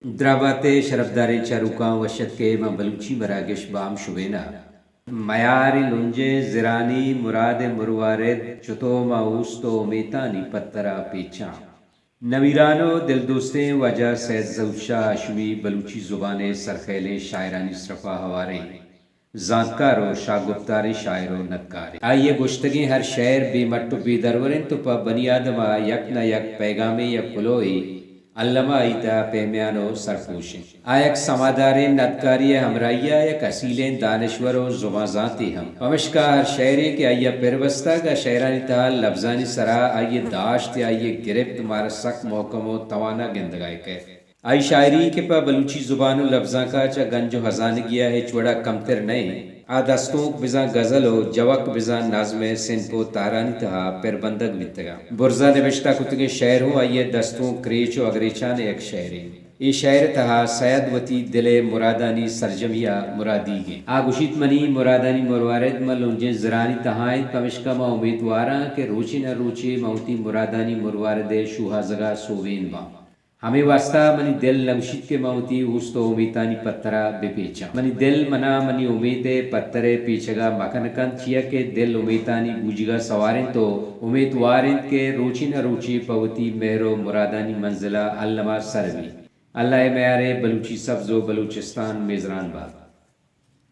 درابات ءِ شرپداریں چاروکاں وش اتک ئے ماں بلوچی مراگش بام شبین ءَ۔ میاریں لنجیں زرانی مراد ءِ مروارد چتو ماں اوست ءُ امیتانی پتر ءَ پیچاں۔ نمیران ءُ دلدوستیں واجہ سید ظہور شاہ ہاشمی بلوچی زبان ءِ سرخیلیں شاعرانی سرپ ءَ ہواریں زانتکار ءُ شاگپتاریں شاعر ءُ ندکارے۔ آئی ءِ گوشتگیں ہر شئیر بے مٹ ءُ بے درور انت ءُ پہ بنی آدم ءَ یک نہ یک پیغامے یا کلوہے الم ءَ آئی تہا پیمیان ءُ سرپوش انت۔ آ یک سماداریں ندکارے ءِ ہمراہی ءَ یک اصیلیں دانشور ءُ زبان زانتے ہم۔ پمشکا ہر شئیرے کہ آئی ءَ پر بستگ، آ شئیرانی تہا لبزانی سرا آئی ءِ داشت یا آئی ءِ گرپت مارا سک محکم ءُ توانا گندگ ءَ کئیت۔ آئی شاعری کہ پہ بلوچی زبان ءُ لبزانک ءَ چہ گنج ءُ ہزانگی ءَ ہچ وڑا کمتر نہ انت، آ دستونک بزاں غزل ءُ جوک بزاں نظم ءِ صنف ءُ تہرانی تہا پر بندگ بیتگ انت۔ برزا نبشتہ کتگیں شئیر ہوں آئی ءِ دستونک کریچ ءُ اگریچان ءِ یک شئیرے۔ اے شئیر ءِ تہا سید وتی دل ءِ مرادانی سرجمی ءَ مرادیگ انت۔ آ گوشیت، منی مرادانی مروارد ماں لنجیں زرانی تہا انت، پمشکا ما امیتوار آں کہ روچے نہ روچے ما وتی مرادانی مروارد ءِ شوہازگ ءَ سوبین باں۔ ہمے واستا منی دل نگوشیت کہ من وتی اوست ءُ امیتانی پتر ءَ بہ پیچاں۔ منی دل من ءَ منی امیت ءِ پتر ءِ پیچگ ءَ مکن کنت، چیا کہ دل امیتانی بوجگ ءَ سوار انت ءُ امیتوار انت کہ روچے نہ روچے پہ وتی مہر ءُ مرادانی منزل ءَ الم ءَ سر بیت۔ اللہ ءِ میار ءِ بلوچی سبز ءُ بلوچستان میزران بات۔